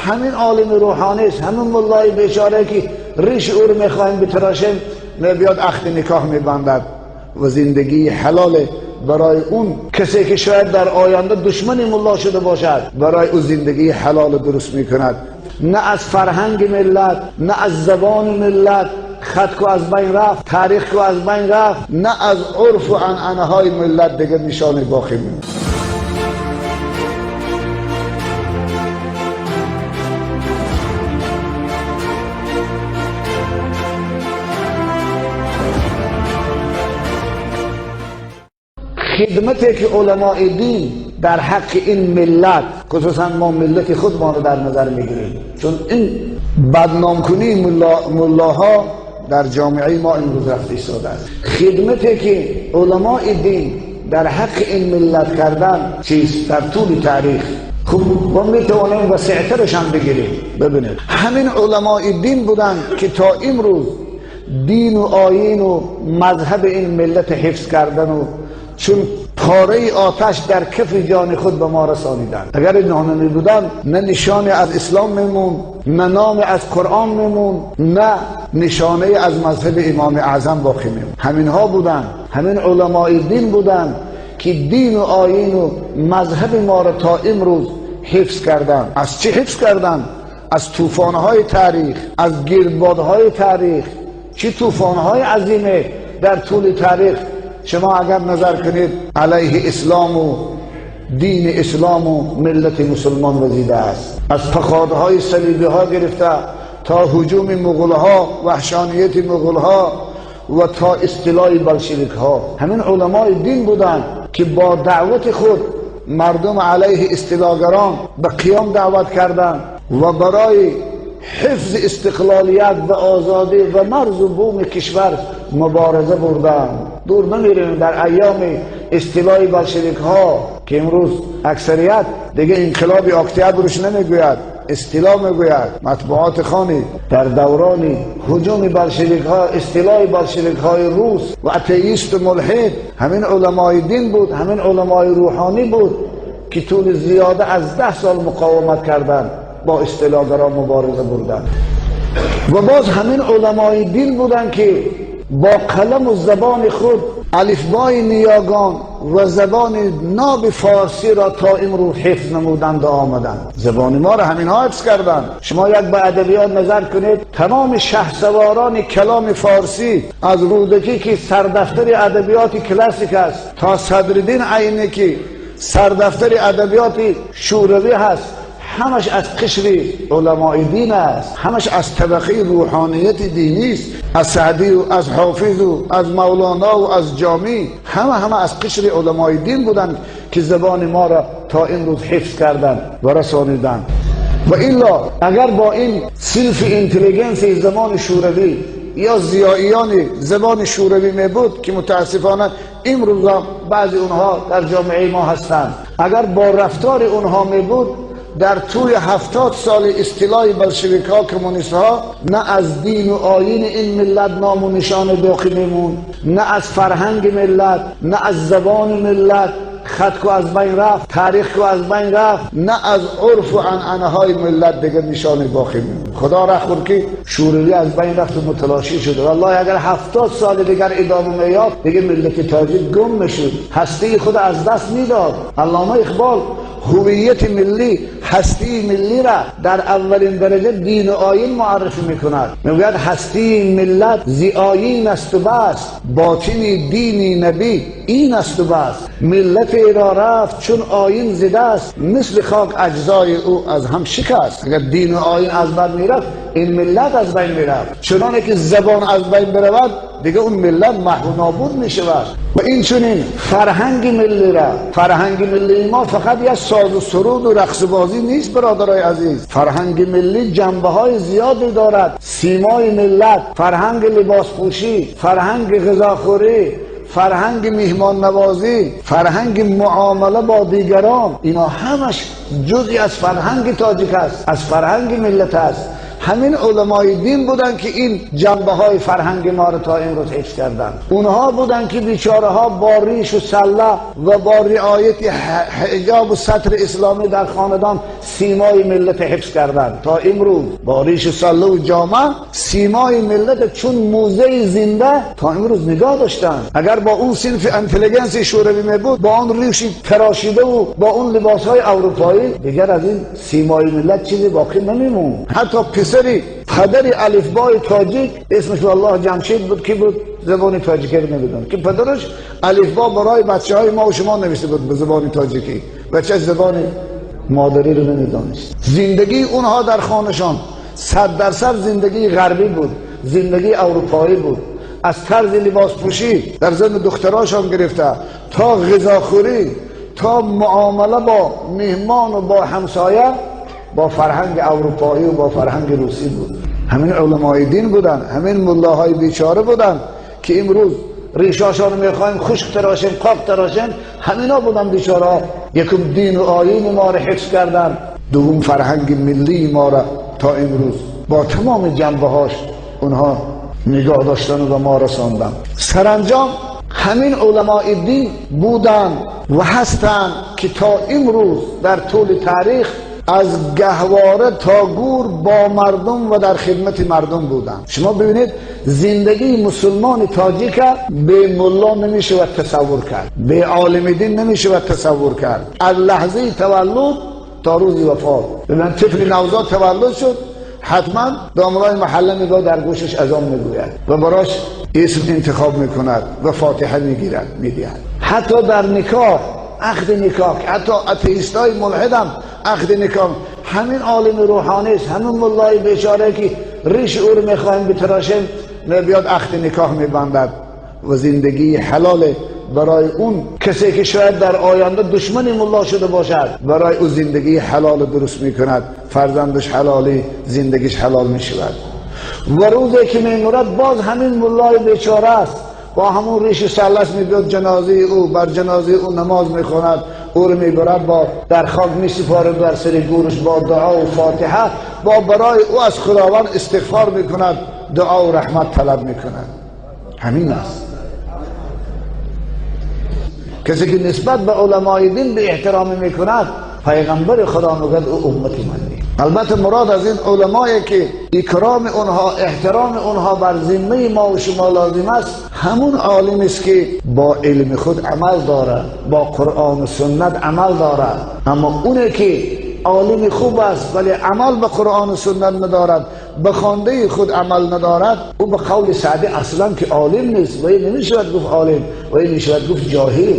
همین عالم روحانی است، همین ملای بیچاره که ریش او رو میخواهیم بتراشیم میبیاد عقد نکاح میبندد و زندگی حلال برای اون کسی که شاید در آینده دشمن ملا شده باشد، برای او زندگی حلال درست میکند. نه از فرهنگ ملت، نه از زبان ملت خط کو از بین رفت، تاریخ کو از بین رفت، نه از عرف و عنعنه های ملت دیگه نشانه باقی میمونه. خدمتی که علماء دین در حق این ملت، خصوصا ما ملت خودمان رو در نظر میگیریم، چون این بدنام کنی ملاها در جامعه ما امروز رفته ایستاده است. خدمتی که علماء دین در حق این ملت کردن چیز در طول تاریخ، خب ما میتوانیم وسیعترش هم بگیریم. ببینید همین علماء دین بودن که تا امروز دین و آیین و مذهب این ملت حفظ کردن و چون پاره آتش در کف جان خود به ما رسانیدند. اگر اینها نمی بودن، نه نشانه از اسلام میمون، نه نام از قرآن میمون، نه نشانه از مذهب امام اعظم باقی میمون. همینها بودن، همین علمای دین بودن که دین و آیین و مذهب ما را تا امروز حفظ کردن. از چی حفظ کردن؟ از طوفان‌های تاریخ، از گردبادهای تاریخ. چه طوفان‌های عظیمه در طول تاریخ شما اگر نظر کنید علیه اسلام و دین اسلام و ملت مسلمان وزیده است. از پخادهای صلیبی ها گرفته تا هجوم مغول ها، وحشانیت مغول ها و تا استیلای بلشویک ها. همین علمای دین بودند که با دعوت خود مردم علیه استیلاگران به قیام دعوت کردند و برای حفظ استقلالیت و آزادی و مرز و بوم کشور مبارزه بردند. دور نمیریم، در ایام استیلای بلشویک ها که امروز اکثریت دیگه انقلاب اکتبرش نمیگوید، استیلا میگوید. مطبوعات خانی در دوران هجوم بلشویک ها، استیلای بلشویک های روس و اتئیست و ملحد، همین علمای دین بود، همین علمای روحانی بود که طول زیاده از 10 سال مقاومت کردند، با استیلاگران مبارزه بردند. و باز همین علمای دین بودند که با قلم و زبان خود الفبای نیاگان و زبان ناب فارسی را تا امروز حفظ نمودند و آمدند. زبان ما را همین ها حفظ کردند. شما یک به ادبیات نظر کنید، تمام شهسواران کلام فارسی از رودکی که سردفتر ادبیات کلاسیک است تا صدرالدین عینی که سردفتر ادبیات شوروی هست، همش از قشر علمای دین است، همش از طبقه روحانیت دینی است. از سعدی و از حافظ و از مولانا و از جامی، همه از قشر علمای دین بودند که زبان ما را تا امروز حفظ کردند و رسانیدند. و الا اگر با این صنف اینتلیگنس زمان شوروی یا ضیائیان زبان شوروی می بود که متاسفانه امروز هم بعضی اونها در جامعه ما هستند، اگر با رفتار اونها می بود، در طول 70 سال استیلای بلشویک ها، کمونیست ها، نه از دین و آیین این ملت نام و نشان باقی میمون، نه از فرهنگ ملت، نه از زبان ملت. خط کو از بین رفت، تاریخ کو از بین رفت، نه از عرف و عنعنه های ملت دیگه نشان باقی میمون. خدا را خور که شوروی از بین رفت و متلاشی شد. والله اگر 70 سال دیگر ادامه میافت، دیگه ملت تاجیک گم میشد، هستی خود از دست میداد. علامه اقبال هویت ملی، هستی ملی را در اولین درجه دین و آیین معرفی میکند. میگوید هستی ملت زی آیین است و بس، باطن دینی نبی این است و بس. ملت را رفت چون آیین زده است، مثل خاک اجزای او از هم شکست. اگر دین و آیین از بین میرفت، این ملت از بین میرفت. چنانه که زبان از بین برود، دیگه اون ملت محو نابود میشود. و این چنین فرهنگ ملی را، فرهنگ ملی ما فقط یک ساز و سرود و رقص بازی نیست برادرای عزیز. فرهنگ ملی جنبه های زیادی دارد. سیمای ملت، فرهنگ لباس پوشی، فرهنگ غذاخوری، فرهنگ میهمان نوازی، فرهنگ معامله با دیگران، اینا همش جزئی از فرهنگ تاجیک است، از فرهنگ ملت است. همین علمای دین بودن که این جنبه های فرهنگ ما رو تا امروز حفظ کردن. اونها بودن که بیچاره ها با ریش و سله و با رعایت حجاب و ستر اسلامی در خاندان سیمای ملت حفظ کردن تا امروز. با ریش و سله و جامه سیمای ملت چون موزه زنده تا امروز نگاه داشتن. اگر با اون صنف انتلیگنس شوروی می بود، با اون ریش تراشیده و با اون لباس های اروپایی، دیگر از این سیمای ملت چیزی باقی نمیمون. حتی پسری پدر الفبای تاجیک اسمش والله جمشید بود که بود زبان تاجیکی رو نمیدون، که پدرش الفبا برای بچه های ما و شما نوشته بود به زبان تاجیکی، بچه زبان مادری رو نمیدانست. زندگی اونها در خانه‌شان 100% زندگی غربی بود، زندگی اروپایی بود. از طرز لباس پوشی در زن دختراشان گرفته تا غذاخوری تا معامله با مهمان و با همسایه با فرهنگ اروپایی و با فرهنگ روسی بود. همین علمای دین بودن، همین ملاهای بیچاره بودن که امروز ریشاشان رو میخوایم خشک تراشیم، قاق تراشیم، همینا بودن بیچاره. یکم دین و آیین ما رو حفظ کردن، دوم فرهنگ ملی ما را تا امروز با تمام جنبه هاش اونها نگاه داشتن و ما رساندن. سرانجام همین علمای دین بودن و هستن که تا امروز در طول تاریخ از گهواره تا گور با مردم و در خدمت مردم بودن. شما ببینید زندگی مسلمان تاجیک به ملا نمیشه و تصور کرد، به عالم دین نمیشه و تصور کرد. از لحظه تولد تا روز وفات. ببین طفل نوزاد تولد شد، حتما دامرای محله میگه در گوشش اذان میگوید و براش اسم انتخاب میکند و فاتحه میگیرد میدهد. حتی در نکاح، عقد نکاح، حتی اتئیستای ملحد هم عقد نکاح همین عالم روحانی است، همین ملای بیچاره که ریش او رو میخوایم بتراشیم بیاد عقد نکاح میبندد و زندگی حلال برای اون کسی که شاید در آینده دشمن ملا شده باشد، برای او زندگی حلال درست میکند، فرزندش حلالی، زندگیش حلال میشود. و روزی که میمرد باز همین ملای بیچاره است با همون ریش سلس میبیاد جنازه او، بر جنازه او نماز میخواند، او رو میبرد با در خاک میسپارد بر سر گورش با دعا و فاتحه، با برای او از خداوند استغفار میکند، دعا و رحمت طلب میکند. همین است. کسی که نسبت به علمای دین به احترام میکند، پیغمبر خدا میگد او امت من نیست. البته مراد از این علمایی که اکرام اونها، احترام اونها بر ذمه ما و شما لازم است، همون عالم است که با علم خود عمل دارد، با قرآن و سنت عمل دارد. اما اونه که عالم خوب است ولی عمل به قرآن و سنت ندارد، به خوانده خود عمل ندارد، او به قول سعدی اصلا که عالم نیست و این نمیشود گفت عالم و این میشود گفت جاهل.